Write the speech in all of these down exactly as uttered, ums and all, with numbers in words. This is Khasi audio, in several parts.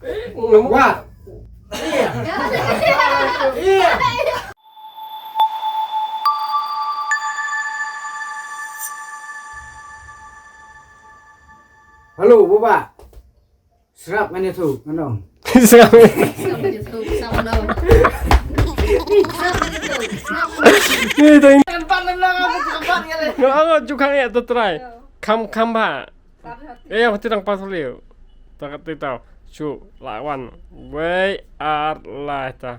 Wah. Iya. Iya. Halo, Baba. Srap ngan ïathuh, ngan ong. Srap. Srap ngan ïathuh, srap ngan ong. Srap ngan ïathuh, srap ngan ong. Ni tang. Kan pan lem lang, kan pan ngan leh. Ngan ong, ju khang ïa tu trai. Kham, kham ba. Eh, yang ti tang pas liu. Tang kat ti tau. Shu, lawan. Wei, ar, lai ta.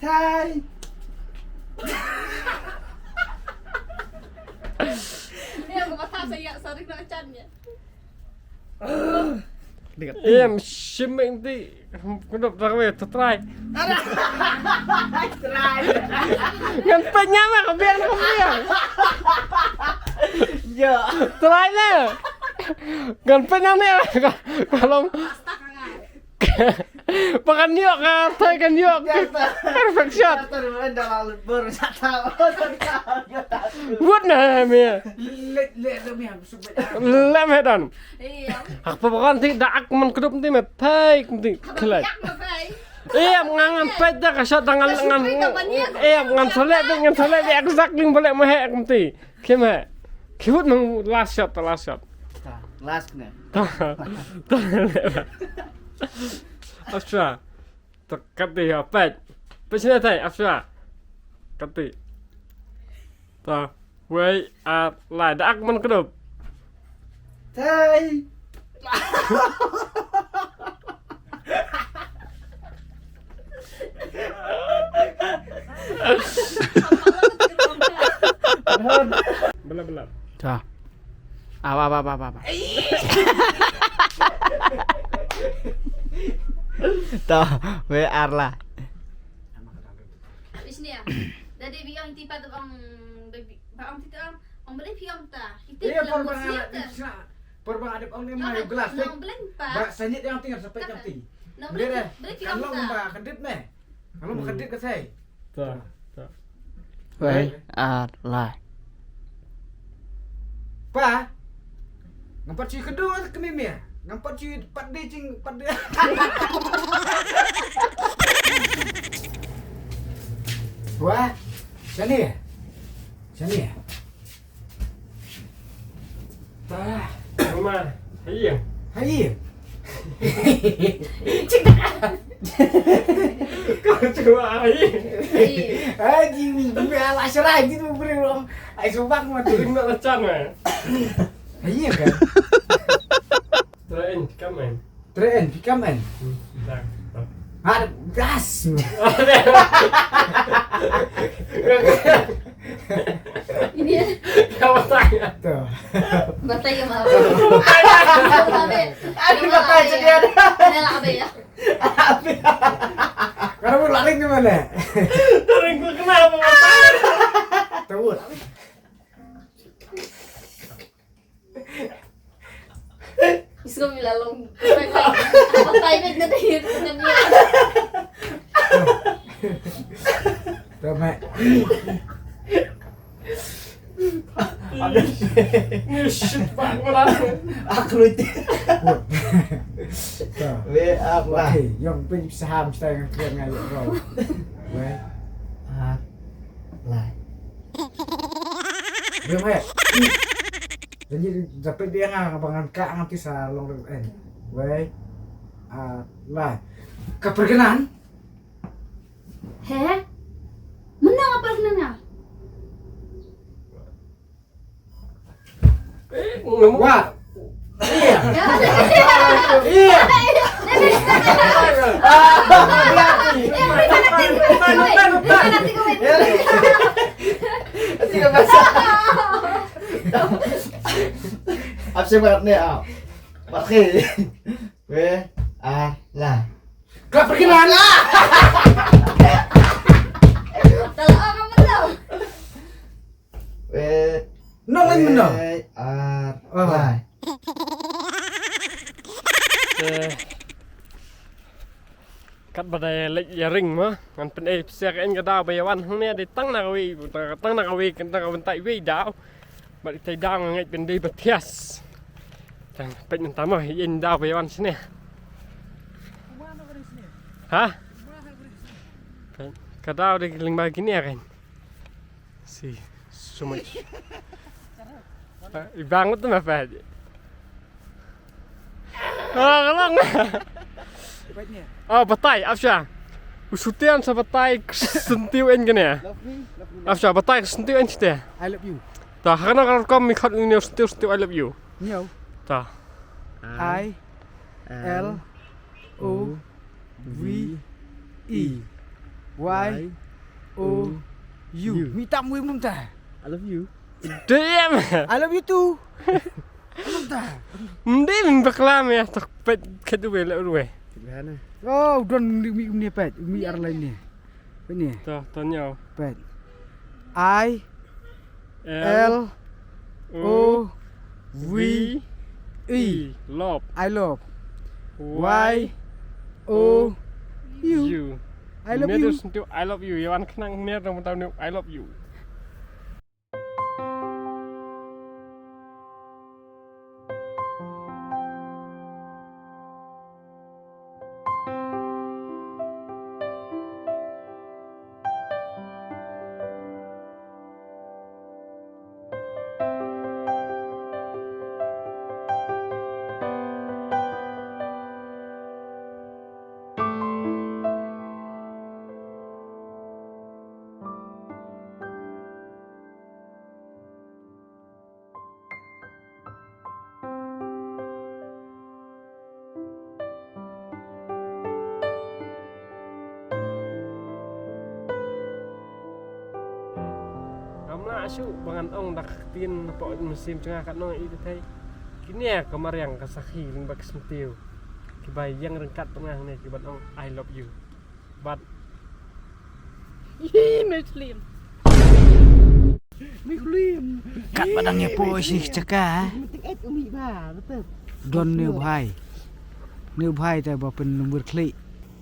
Thai. Em, shim meng ti. Kudop dak wei, tu trai. Trai. Ngan penyam ka biang ka biang. Ya. Trai ne. Ngan penyam ne. Ka long. Pakan yok ka, thai kan yok. Perfect shot. Wut na me. Lem he dan. Hak pa pakan ti da ak man kdup ti me thai ti khlai. Iya, ngan ngan peit da ka shot da ngan ngan. Iya, ngan sole bi, ngan sole bi exactly bole ma he ti. Kim he. Kiwut nang last shot, the last shot. Last ne. Astra. Kati ya peit. Peit sini thai, Astra. Kati. Ta. Wei, ar, lai, da ak man kdup. Thai. Belap, belap. Ta. Awa, awa, awa, awa. Ta, wei ar la. Isnia. Dadi biang tipa tu bang, bang titu bang, bang boleh biang ta. Iya, por bang ada, por bang ada bang ni mai gelas. Nang boleh pa. Ba sanyit yang tinggal sampai jam tiga. Nang boleh, boleh biang ta. Kan long ba kedit ne. Kan long ba kedit ka sai. Ta, ta. Wei, ar, lai. Pa. Ngam pat shu kynduh ka mih mih. Ngam pat shu pat dei jing pat dei. Wah. Shane. Shane. Tah, Ruma, hai. Hai. Kau cuba hai. Hai, di, di ala serai di tu beri ruang. Ai subak mati. Ring nak lecang eh. Hai kan. Terain, kamen. Tren, phi kam en? Hmm, dah. Har gas. Ini ya. Kau tanya. Tuh. Batai ya mau. Ada batai jadi ada. Ini lah abe ya. Abe. Kalau mau lari ke mana? Tering gua kenapa batai? Tahu. Is gonna be a long. Apa timing na tayo na niya? Tama. Ni shit pa wala. Aklut. Wait, apa? Okay, yung pin sa ham sa yung kaya nga yung. Wait. Ah. Lai. Rim eh. Janji dapat dia nga bangan ka ngan ti sa long rim eh. Wei. Ah, lai. Ka perkenan? He? Menang apa perkenan nga? Wah. Iya. Iya. Apa sih berat nih, ah? Pakai. Weh, ah, lah. Kelab perkenalan. Kalau orang betul. Weh. Nong lain menang. Weh, ar, lai. Eh. Kat ba dei leit ïa ring mo, ngan pynei pisa ka in ka daw ba ïa wan hangne dei tang na kawei, tang na kawei, tang na kawei tai wei daw. Bad ita i daw nga ngeit ban dei ba thias. Tang peit mynta mo, ïa in daw ba ïa wan shane. Ha? Ka daw de lyngba kine kan. Si, so much. I bang tu ma pa. Ah, ka long. Oh, batai, ap sha. U Sutian sa batai, syntiew en kane. Ap sha, batai, syntiew en kane. I love you. Ta, hana ka rukom mi khat u ne syntiew, syntiew, I love you. Nyo. Ta. I L O V E Y O U. Mi tam wi mum ta. I love you. Damn. I love you too. Mum ta. Mde min bakla me tak pet kedu we le we. Oh, don mi mi pet mi ar lain ni. Pet ni. Ta, ta nyo. Pet. I L O V E. Love. I love. Y O U. I love you. Never sentiw I love you. Yawan kenang ner dong tahu ni I love you. Ngam lah shuh ba ngan ong da ka ktien hapoh mynsiem jong nga, kat nong i te thei. Kine ka mariang ka sakhi lyngba ka syntiew. Kiba ïeng ryngkat bad nga hangne kiban ong I love you. Bad Ih, me khlim. Me khlim. Kat ba dang ïa poi shi jaka. Me teng et umi ba, betul. Don ne bhai. Ne bhai te ba pynlumur khlieh.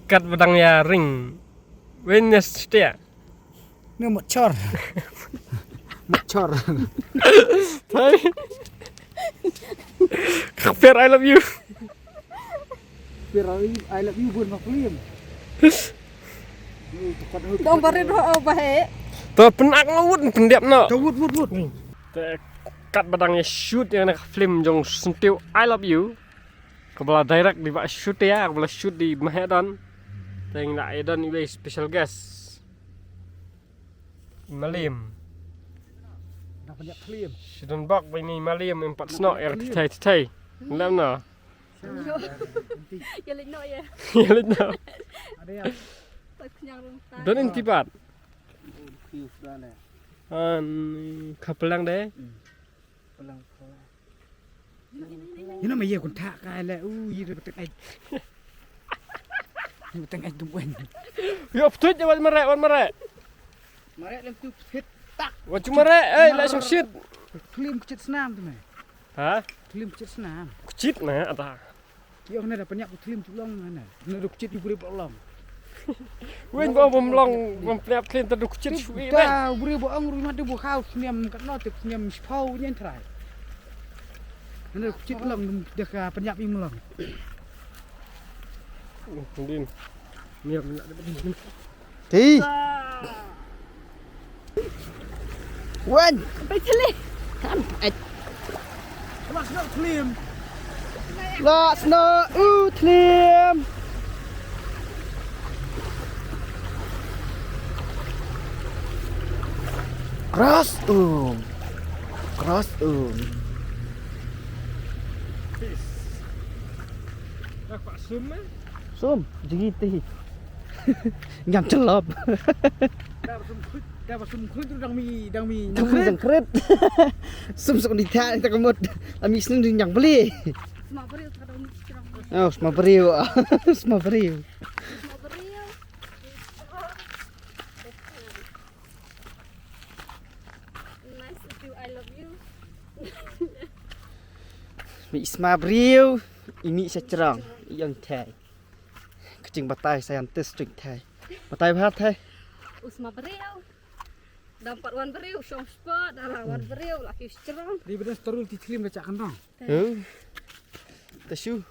Kat ba dang ïa ring. Wen ne stia. Ne mot chor. Mot chor. Thai. Kper I love you. Kper I love you bun ma khlim. Dong barit ho, oh, ba he. To pyn-ak no wut, pyndiap no. To wut, wut, wut. Te kat ba dang ïa shoot ïa na ka film jong Syntiew I Love You. Kaba la direct di ba shoot ïa, kaba la shoot di Mahadon. Te ngi la ïa don iwei special guest. Malim. Dang pyndiap film. Shi don bok ba ini Malim em pat snoh ïa thai thai. Lam no. Ïa leit noh ïa. Ïa leit noh. Don in tibat. An ka plang de. Ïa na ma ïa kun thak ka le u ïa de beteng ai. Beteng ai dum wen. Ïa ptut ïa wan mare, wan mare. Mare lem tu ptut tak. Wan tu mare, eh la shong shit. Film kchit snam tu me. Ha? Film kchit snam. Kchit na ata. Ïa, ne da pynïap u thlim u long ne. Ne da kchit u briew long. Wen ba bom long, bom pynïap thlim ta da kchit shu i. Da u briew ba ong ruh mat da bu khaw snem kat no tip snem shiphaw nyen trai. Ne da kchit long da ka pynïap im long. Din. Miap na. Ti. Wan. Bai thli. Kan. Ai. Mas no thlim. La sno u thlim. Cross um. Cross um. Peace. Dah pak sum eh? Sum, jigi ti. Ngam chelop. Dah sum khut, dah sum khut tu dang mi, dang mi. Dang mi dang kret. Sum suk ni tha ta kemut. Ami sning ding yang beli. Sma briew ta dang mi srong. Oh, sma briew. Sma briew. Sma briew. Nice to you, I love you. Mi sma briew, i mi sa chrong, i ong thai. Kching batai scientist jong thai. Batai bha thai. U sma briew. Dam pat wan briew, shong spot, dara wan briew, laki strong. Di bedas terul ti thlim da chak kandang. Huh? Ta shu.